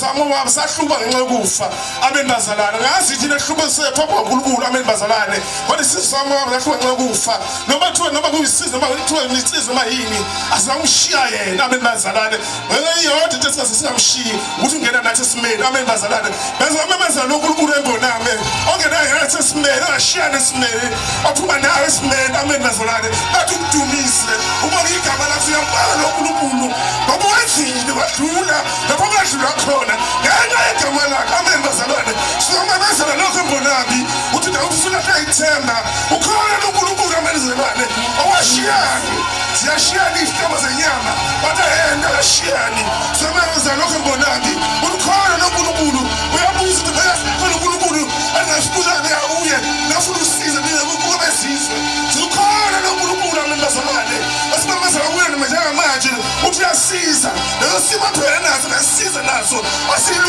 saMowabi sahluba ngenxa yokufa. Amen bazalwane. Ngazi thina hlubo sethu uNkulunkulu. Amen bazalwane. Kodwa isizwe saMowabi sahluba ngenxa yokufa. Noma kuthiwa noma kuyisizwe noma kuthiwa insizwe noma yini, asingamshiya yena. Amen bazalwane. Ngenxa iyodwa into esingase singamshiyi ukuthi ungena nathi esimeni. Amen bazalwane. Bezomemezela loNkulunkulu embonami. Ongena nathi esimeni, ongashiyana esimeni, ophuma nawe esimeni. Amen bazalwane. Bathi ukudumise. Ubonga igama lakho uyambala loNkulunkulu. Ngoba wenzile wadlula lapho ngadlula khona ngenxa yegama lakhe. Amen bazalwane. Sizomemezela lokho embonami. Uthi Dawudi usulahla ithemba. Ukhona loNkulunkulu amen bazalwane. Owashiyani. Ziyashiyana izihlobo zenyama. Bathi yena akashiyani. Sizomemezela lokho embonami. Ukhona loNkulunkulu. Uyabuza ukuthi khona uNkulunkulu angasibuza kuye nafuna usize mina kuba bezizwe. Ukhona loNkulunkulu amen bazalwane. Asimemezela kuye njengamanje uthi uyasiza. Leso simo aphela naso nasiza naso. Asiza